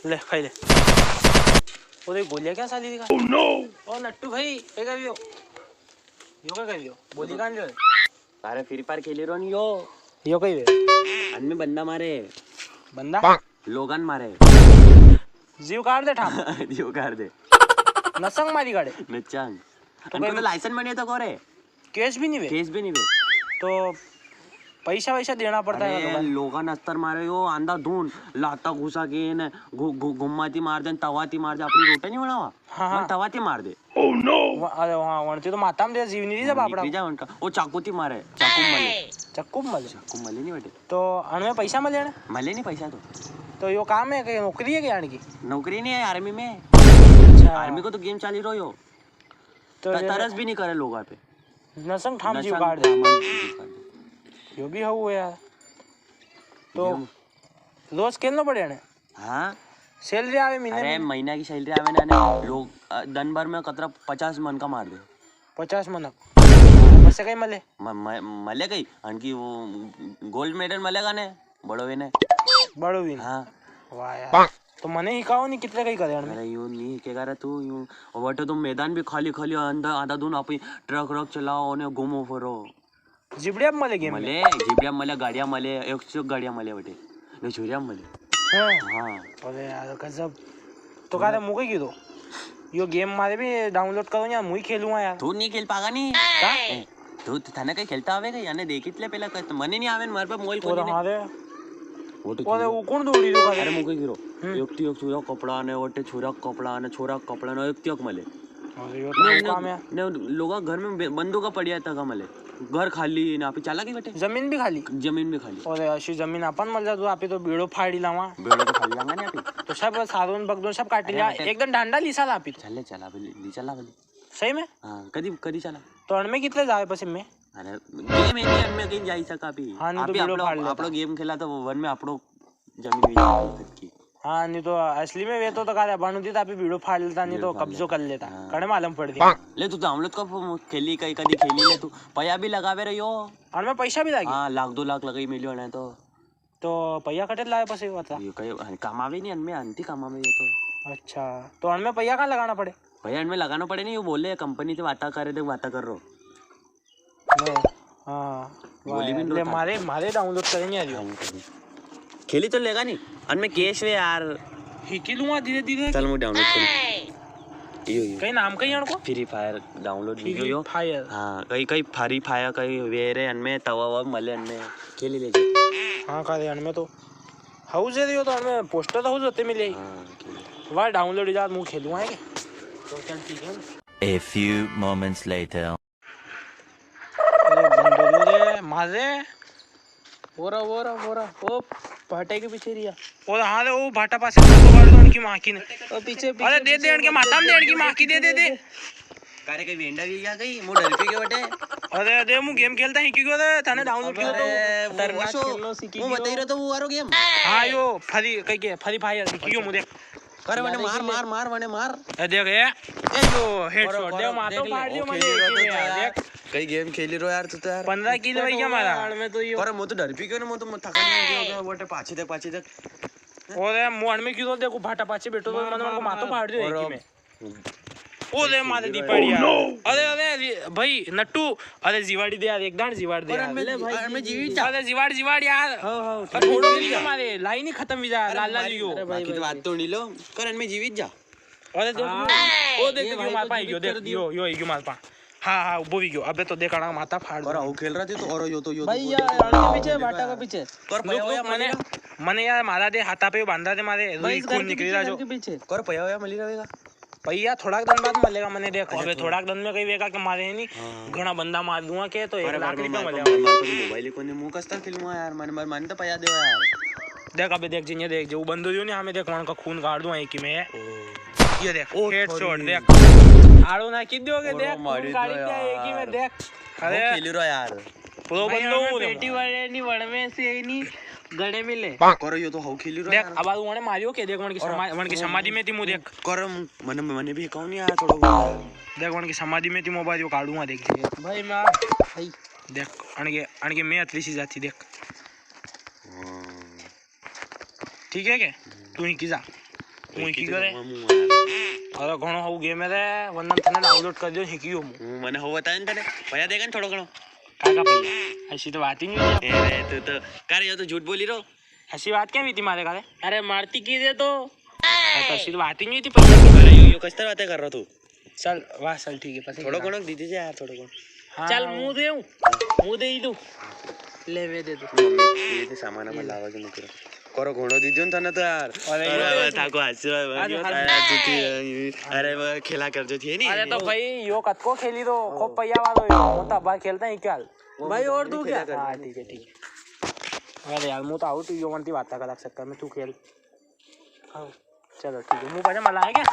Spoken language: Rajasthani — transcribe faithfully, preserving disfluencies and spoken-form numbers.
ले, खाई ले। ओ देख, गोलियां क्या साली दिखा। Oh no! ओ नट्टू भाई, कई कर रियो? यो कई कर रियो? गोली कां लियो? अरे, Free Fire खेली रो नी यो। यो कई वे? अनमें बंदा मारे। बंदा? लोगन मारे। जीव काट दे ठाम। जीव काट दे। नसंग मारी काड़े। नचंग। तो अनको कई तो license बने तो कोरे। केस भी नी वे। केस भी नी वे। तो पैसा वैसा देना पड़ता है अरे, लोगन। लोगन अस्तर मारे यो, आंधा धुन, लाता घुसा के ने, घु-, घु-, घुम्माती मार दे, तवाती मार दे, अपनी रोटी नी बनावा। हाँ, हाँ। तवाती मार दे। Oh no! वा-, अरे वाह, वणती तो माता में दे जीव नी री जब हाँ, आपड़ा। निकली जा उनका। वो चाकू ती मारे, चाकू मले। चाकू मले? चाकू मले नी बेटे। तो अणमें पैसा मले ने? मले नी पैसा तो। तो यो काम है कि नौकरी है कि अणकी? नौकरी नी है, army में। अच्छा। Army को तो game चाली रो यो। तो त-, जैसे तरस भी नी करे लोगा पे। नसंग ठाम जीव नसंग काट दे। ठाम जीव काट दे। यो भी हऊ है यार। तो यो रोज खेलनो पड़े ने? हाँ। Salary आवे महीने अरे, में? महीना की salary आवे ना, ने लोग, अ, दन भर में कतरा पचास मन का मार दे। पचास मन? बस कई मले? म-, म-, मले कई? अनकी वो gold medal मलेगा ने, बड़ो वे ने। बड़ो वे ने? हाँ। वाह यार। तो मने हिकाओ नी, कितने कई करे अनमें? अरे, यूं नी हिकेगा रे तू, यूं। वटे तो मैदान भी खाली खाली, आंधा, आंधा धुन आप ही ट्रक व्रक चलाओ ने घूमो फिरो। जिबड़िया में मले game में? मले, जिबड़िया में मले, गाड़िया मले, एक से एक गाड़िया मले बटे। ने छोरिया में मले। हाँ। हाँ। अरे यार, गजब। तो कारे मुके की दो? यो game मारे भी download करो यार, मुई खेलूंगा यार। तू नी खेल पागा नी। का? ए, तू, तू थाने कई खेलता आवे कई? याने देखी ले पेला कर, तो मने नी आवे, मारे पे mobile खोली ने। हाँ रे। वो तो ओरे, वो कौन दौड़ी रो कारे? अरे, मुके की रो। हम्म। एक तो एक छोरा कपड़ा ने, वटे छोरा कपड़ा ने, छोरा कपड़ा ने, एक तो एक मले। अरे, यो तो ने, ने, काम है। ने, लोगा घर में बे-, बंदूका पड़िया था का मले। घर खाली, ने आपी चाला की बटे। जमीन भी खाली? जमीन भी खाली। अरे, अशी जमीन आपन मल जा, तो आपी तो बीड़ो फाड़ी लावा। बीड़ो तो फाड़ी लांगा ने आपी। तो सब सारों बगदों सब काटी अरे, लिया, बटे। एक दिन ढांडा लीसा ला आपी तो। चले, चला, अभी ली, ली चला, अभी। सही में? हाँ, कदी, कदी चला। तो अणमें कितने जावे पसे में? अरे, game है नी, अणमें कई जाई सका आपी। हाँ, नी तो आपी बीड़ो आपड़ो, फाड़ लेता। आपड़ो game खेला तो वन में आपड़ो जमीन भी जाती खुद की। हाँ, नी तो असली में वे तो, तो कारे बाणू दी तो आपी बीड़ो फाड़ लेता, नी तो कब्जो कर लेता। हाँ। कणे मालूम पड़ दी। ले तू download कर खेली, कई कदी खेली ले तू। पया भी लगावे रहियो। अणमें पैसा भी लागे? हाँ, लाख दो लाख लगाई मिलियो ने तो। तो पया कटे लावे पसे बता। ये कई, हाँ, कमावे नी अणमें, अंती कमावे ये तो। अच्छा, तो अणमें पया कां लगाना पड़े? पया अणमें लगाना पड़े नी, वो बोले company से बाता करे, देख बाता कर रो। ले, हाँ। बोली भी ले, नी रोता। मारे, मारे download करे नी आ रही। हाँ, वो करी। खेली तो लेगा नी, अणमें cash वे यार। हिकी लूंगा धीरे धीरे। चल, मैं download करूँ। यो, यो। कई नाम कई अणको? Free Fire download Free video यो। Fire। हाँ, कई, कई Free Fire, कई वे रे अणमें तवा वा मले अणमें। खेली ले जा। हाँ, कारे अणमें तो। हाउस है यो तो अणमें poster तो हाउस होते मिले। हाँ, खेली। वाह, download इजाजत, मुँह खेलूँ है के? तो चल ठीक है। A few moments later। अरे बंदो रे, मारे। वोरा, वोरा, वोरा। ओ, भाटा के पीछे रिया। ओ, हाँ रे, ओ, भाटा पासे माथो काट दो उनकी माँ की ने। ओ, पीछे, पीछे, अरे, दे, दे, पीछे, उनके माथा में दे, उनकी माँ की, दे, दे, दे। कारे कई वेंडा भी गया कई, मु डर पी गयो बटे। अरे, अरे, मु game खेलता ही क्यों रे, थाने download कियो तो। अरे, वो खतरनाक वसो, खेलनो सीखी वो गयो। बताई रहो तो वो वारो game। हाँ, यो, Free, कई के, Free Fire सीखी गयो मु देख। करे वने मार, मार, मार, वने मार। ए, देख, ए। ए, यो, headshot, करो, देख, माथो देख ले। फाड़ दियो ओ, मने खेली रो तो यार, यार। देख। कई game खेली रो यार, तू तो यार। पन्द्रह kill वई गया मारा। यार, मैं तो यो करे, मु तो डर पी गयो ना, मु तो थका नहीं गयो, वटे पाछे देख, पाछे देख। ओरे, मु अणमें क्यों तो देखो, भाटा पाछे बैठो तो मार, मने मार, उनको माथो मार। फाड़ दियो एक ही में। ओरे, मारे दी पड़ी यार। अरे, अरे, अरे, भाई, नट्टू, अरे, जीवाड़ी दे यार, एक दाण जीवाड़ दे यार। अरे, मैं जीवित जा। अरे, जीवाड़, जीवाड़ यार। हाँ, हाँ, अरे, थोड़ो भी मारे, line ही खत्म हुई जा, अरे, लाल, लाल मारी, यो। अरे, भाई, बाकी तो बात तो नहीं लो, करण में जीवित जा। अरे, देख, हाँ। यो, ओ, देख, ये देख, यो भाई मार को पा, जीवित यो, कर देख, दियो। यो, यो, यो मार पा। हाँ, हाँ, उबो भी गयो। अबे तो देख, अणा माथा फाड़ दो। और वो खेल रहा थी तो, और यो तो, यो तो, भाई, यो यार, तो, अणके पीछे, भाटा का पीछे। कर रुक, पया रुक, होया मने, मलेगा। मने यार, मारा दे, हाथा पे बांधा दे मारे, भाई, इस खून घर के निकली पीछे, रहा घर जो। के पीछे। कर पया होया मली रहेगा। पया थोड़ा दिन बाद मलेगा, मने देखो, अरे अबे थोड़ा। थोड़ा दिन में कई वेगा के मारे है नी, हाँ। घणा बंदा मार दूंगा के, तो एक अरे लाख मार, रुपया मार, मलेगा। मार, मार, मार, mobile को ने मुंह कस्ता खिलवा यार, मन, मन, मन तो पया दे यार। देख, अबे देख, जिन्हें देख, जो बंदो जो नी, हमें देख, वणका खून काट दूंगा एक ही में। ओ। ये देख, ओ, headshot, sorry। देख। आड़ो ना किद दोगे, ओरो देख, मारी खून काट दो दिया एक ही में, यार। देख। अरे। वो खेल रहा यार। Pro भाई, बंदो हमें हूँ पेटी मैं। वाले नी, वण में से ही नी, गणे मिले। करो, यो तो हाउ खेल रहा देख, यार। अब आज उन्होंने मारियो के, देख, वण की और समा-, वण की वो समाधि में थी, मु देख। कर, मने, मने भी कहूँ नहीं यार, थोड़ा बहुत। देख, वण की समाधि में थी, mobile यो काढूंगा, देख। भाई, मैं, भाई। देख, अणके, अणके मैं अतरी सी जाती, देख। हाँ। ठीक है के? तू ही की जा। तू ही की करे? अरे घणो हऊ गेम है रे, वरना तने डाउनलोड कर दियो, हिकियो मु। हूँ, मने हो बतायो न तने, भैया देगा न थोड़ो घणो। काका भैया, ऐसी तो बात ही नहीं हुई। अरे तू तो, का रे, यो तो झूठ बोली रो। ऐसी बात क्या हुई थी मारे काले? अरे मारती की दे तो। अरे तो ऐसी तो बात ही नहीं हुई थी पैसा की। अरे यो, यो कस्तर बातें कर रहा तू? चल, वाह, चल, ठीक है, पसंद थोड़ो किया। घणो दीजिए यार, थोड़ो घणो। हाँ, चल, वो मुंह दे, मुंह दे ही दो। ले, वे दे दो। मम्मी, ये तो सामान में ये ले। लावा के मुकरा। करो घणो दीजिए न थाने तो यार। अरे, अरे, ये अरे, दे। थाको हंसी वाली अरे, बात हंस- यार, तू थी, अरे, वो खेला कर जो थी, नहीं? अरे, तो भाई, यो कतको खेली तो, खूब पैया वालो यो। वो तो बार खेलता है क्या? वो भाई, तो और नहीं दूं खेला क्या? कर। हाँ, ठीक है, ठीक है। अरे यार, मुंह तो आउट, यो वंती बात का लग सकता है, मैं तू खेल। हाँ। चलो, ठीक है, मुंह पाछा मला है क्या?